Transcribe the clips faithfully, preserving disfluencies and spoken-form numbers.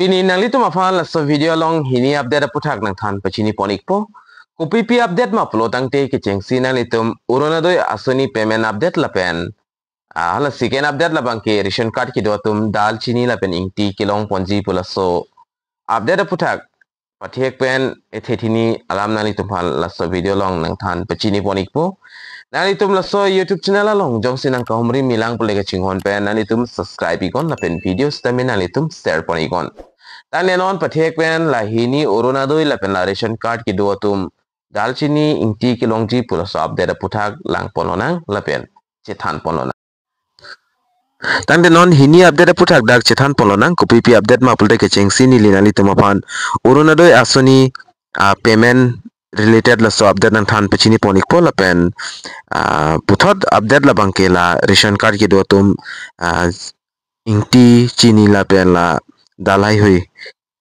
Pini nanglitum aphan laso video along hini update aputhak nangthan pachini pon ikpo. Kopipi update ma pulo tangte kechengsi nanglitum Orunodoi asoni payment update lapen ah, hala second update labangke ration card kedo atum dal chini lapen ingti kelong ponji pu laso update aputhak pathek pen ethe thini alam nanglitum aphan laso video along nangthan pachini pon ikpo. Nanglitum laso YouTube channel along jongsi nangkahumri milang pule kachinghon pen nanglitum subscribe iknon lapen video sitame nanglitum share pon iknon. Tangte non pathek pen la hini Orunodoi lapen la ration card kedo atum dal chini ingti kelongji pu laso update aputhak lang pon lonang lapen chethan pon lonang. Tangte non hini update aputhak dak chethan pon lonang, kopipi update ma pulote kechengsi neli nanglitum aphan Orunodoi asoni ah, payment related laso update nangthan pachini pon ikpo lapen ah, puthot update labangke la ration card kedo atum ah, ingti chini lapen la dal haihui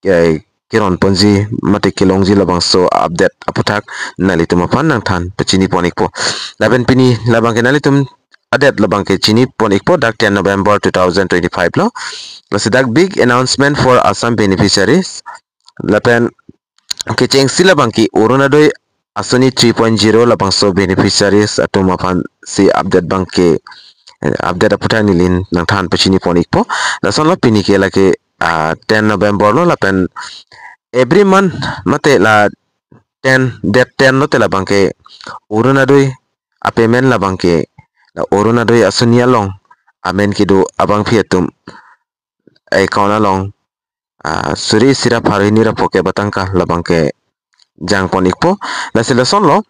eh, keron ponji mate kelongji labangso update aputhak nanglitum aphan nangthan pachini pon ikpo. Lapen pini labangke nanglitum update labangke chini pon ikpo dak ten November two thousand twenty-five lo. Lasi dak big announcement for Assam beneficiaries. Lapen kechengsi labangke Orunodoi asoni three point zero labangso beneficiaries atum aphansi update abangke eh, update aputhak neli nangthan pachini pon ikpo. Lasonlo pini ke lake ah, ten November lo lapen every month mate la ten, date ten lote labangke Orunodoi apayment labangke la Orunodoi asoni along amen kedo abangpi atum account along ah, suri isi ra pharo hini ra phokep atangka labangke jang pon ikpo. Lasi lasonlo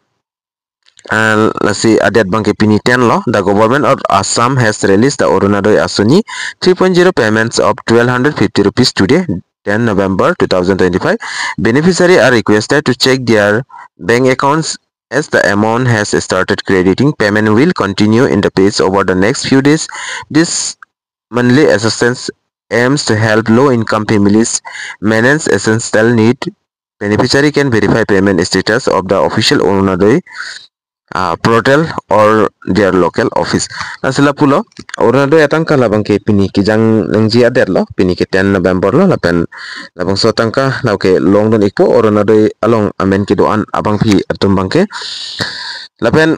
ah, lasi update abangke pini ten lo. The government of Assam has released the Orunodoi asoni three point zero payments of twelve hundred fifty rupees today, ten November two thousand twenty-five. Beneficiary are requested to check their bank accounts as the amount has started crediting. Payment will continue in the phase over the next few days. This monthly assistance aims to help low-income families manage essential need. Beneficiary can verify payment status of the official Orunodoi ah, portal or their local office. Lasi lapulo, Orunodoi atangka labangke pini kejang nangji update lo, pini ke ten November lo, lapen labangso atangka lake longdun ikpo Orunodoi along amen kedo-an abangpi atum abangke. Lapen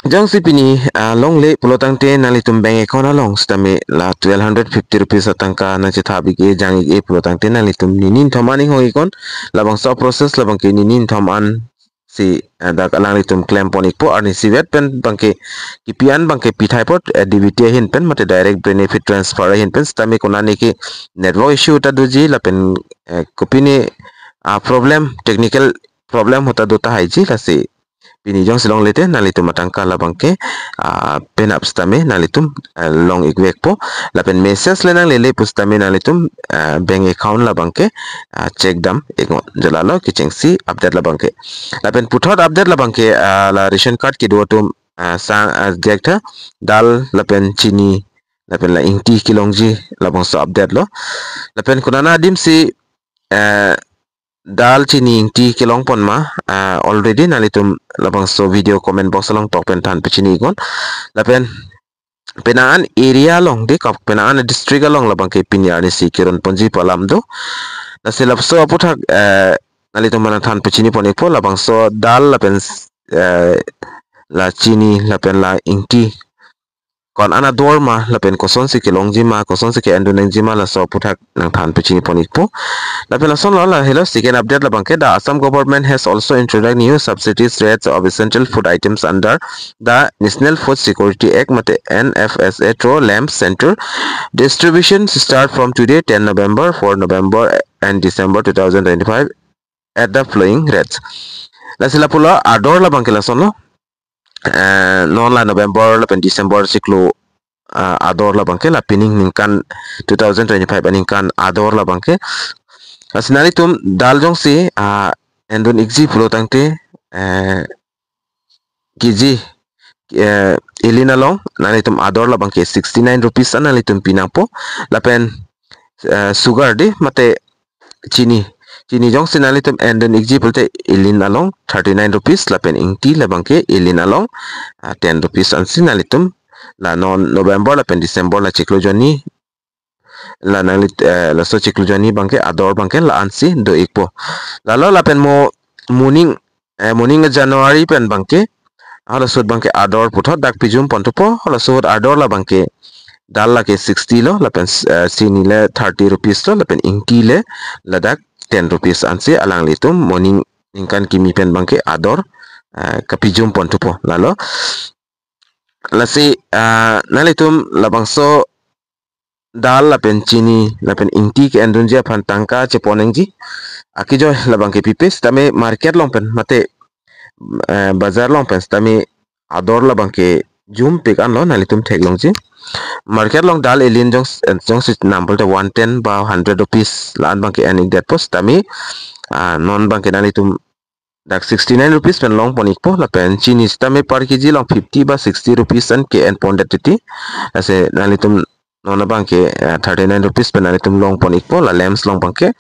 jongsi pini ah, longle pulo tangte nanglitum bank account along sitame la twelve hundred fifty rupees atangka nangchethap ik-e jang ik-e pulo tangte nanglitum nini nithom an inghong iknon. Labangso process labangke nini nithom ansi eh, dak alanglitum klem pon ikpo. Arnisi vet pen abangke kipi an abangke pithai apot eh, D B T ahin pen mate direct benefit transfer ahin pen sitame konane ke network issue ta doji lapen eh, kopine ah, problem, technical problem ahut ta do tahaiji. Lasi pini jongsi longle te nanglitum atangka labangke ah, penap sitame nanglitum ah, long ikvekpo. Lapen message le nanglele pu sitame nanglitum ah, bank account labangke ah, check dam iknon. Jo lalo kechengsi update labangke. Lapen puthot update labangke ah, la ration card kedo atum ah, sang ah, diyaktha dal lapen chini lapen la ingti kelongji labangso update lo. Lapen konana adimsi eh, dal chini ingti kelong pon ma ah, already nanglitum labangso video comment box along tok pen than pachini iknon. Lapen penang an area along de kap penang an district along labangke pini arnisi keron ponji pu alam do. Lasi lapuson aputhak eh, nanglitum aphan than pachini pon ikpo labangso dal lapen eh, la chini lapen la ingti ko-an ador ma lapen kosonsi kelongji ma kosonsi ke-endun nangji ma laso aputhak nangthan pachini pon ikpo. Lapen lasonlo la helo second update labangke the Assam government has also introduced new subsidies rates of essential food items under the National Food Security Act mate N F S A through lamp center distribution start from today, ten November, four November and December two thousand twenty-five at the following rates. Lasi lapulo ador labangke lasonlo. Eh, non la November lapen December chiklo ah, ador labangke la pining ningkan two thousand twenty-five aningkan ador labangke. Lasi nanglitum dal jongsi ah, endun ikji pulo tangte eh, kg eh, ilin along nanglitum ador labangke sixty nine rupees an nanglitum pinangpo. Lapen eh, sugar de mate chini. Chini jongsi nanglitum endun ikji pulote ilin along thirty nine rupees lapen ingti labangke ilin along ah, ten rupees ansi nanglitum la non November lapen December la chiklo jonni la nangli, eh, laso chiklo jonni abangke ador abangke la-ansi do-ikpo. Lalo lapen mo moning, eh, moning January pen abangke, halaso ahut abangke ador puthot dak pijum ponthupo, halaso ahut ador la abangke dal lake sixty lo, lapen, eh, chini le thirty rupees lo, lapen ingti le ladak ten rupees ansi alanglitum moning ningkan kimi pen abangke ador, eh, kapijum ponthupo. Lalo lasi, ah, nanglitum labangso dal lapen chini lapen ingti ke-endunji aphan tangka chepon nangji akejoi labangke pipe sitame market along pen mate, eh, bazar along pen sitame ador labangke jumpik anlo, nanglitum theklongji. Market along dal elin jong, eh, jongsi nam pulote one ten ba hundred rupees la-an abangke en-ikdetpo sitame, ah, non abangke nanglitum dak sixty nine rupees pen longpon-ikpo, lapen chini sitame per K G along fifty ba sixty rupees an ke-en pondet titi. Lasi nanglitum non abangke, eh, thirty nine rupees pen nanglitum longpon-ikpo, la lamps along abangke.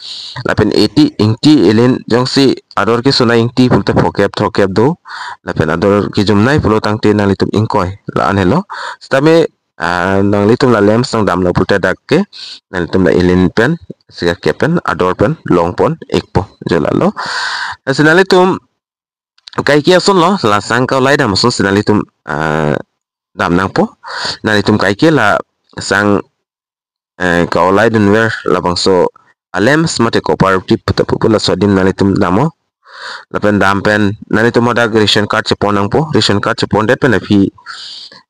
Lapen eighty ingti elin jongsi ador kesonei ingti pulote phokep throkkep do, lapen ador kejumnei pulo tangte nanglitum ingkoi la-an helo. Sitame, ah, nanglitum la lamps nangdamlo pulote dak ke nanglitum la elin pen, sikakep pen, ador pen longpon-ikpo, jo lalo. Lasi nanglitum kaike asonlo, la sang kaolai dam asonsi nanglitum, ah, dam nangpo. Nanglitum kaike la sang, eh, kaolai dunver labangso a-lamps mate copper tip puta pupu laso adim nanglitum damnon. Lapen dam pen nanglitum hadak ration card chepon nangpo. Ration card chepondet pen aphi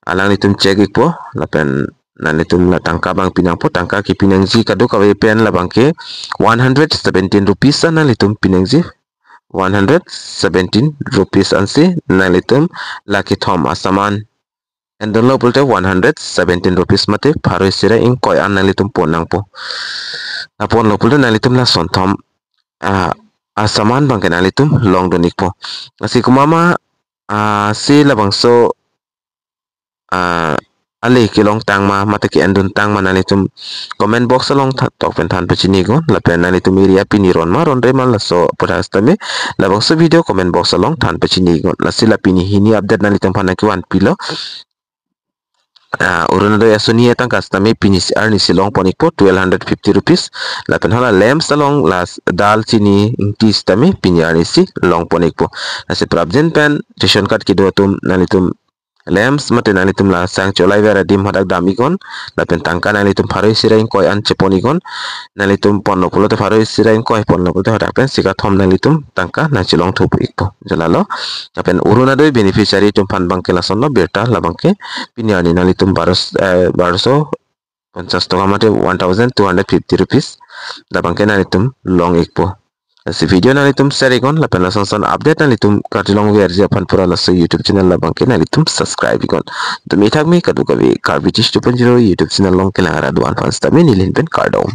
alanglitum check-ikpo. Lapen nanglitum la tangka abang pinangpo. Tangka kepi nangji kadokave pen labangke one hundred seventeen rupees an nanglitum pinangji. One hundred seventeen rupees ansi nanglitum la kethom asaman endunlo pulote one hundred seventeen rupees mate pharo isi ra ingkoi an nanglitum pon nangpo. Laponlo pulote nanglitum la sonthom, ah, asaman abangke nanglitum longdun-ikpo. Lasi komat ma, ah, si labangso, ah, ale kelong tangma mate ke-endun tangma nanglitum comment box along tha-, tok pen than pachini iknon, lapen nanglitum area pini ron ma ronre ma laso aphuthak sitame labangso video comment box along than pachini iknon. Lasi la pini hini update nanglitum aphan nangkevanpilo. Ah, Orunodoi asoni atangka sitame pini si arni si longpon-ikpo twelve hundred fifty rupees. Lapen hala lamps along la dal chini ingti sitame pini arni si longpon-ikpo. Lasi prapjin pen ration card kedo atum nanglitum lamps mate nanglitum la sang cholaiver adim hadak dam iknon, lapen tangka nanglitum pharo isi ra ingkoi an chepon iknon. Nanglitum ponlo pulote pharo isi ra ingkoi, ponlo pulote hadak pen sika thom nanglitum tangka nangchelong thupo-ikpo, jo lalo. Lapen Orunodoi beneficiary atum aphan abangke lasonlo birta, labangke pini arni nanglitum baros, eh, baroso ponchas toka mate one thousand two hundred fifty rupees labangke nanglitum long-ikpo. Lasi video nanglitum share iknon, lapen lason son update nanglitum karjulongverji aphan pura laso YouTube channel labangke nanglitum subscribe iknon. Tumi thakmi kadokave Karbi Tish two point zero YouTube channel along kelang ra do-an aphan sitame neli ahin pen kardom.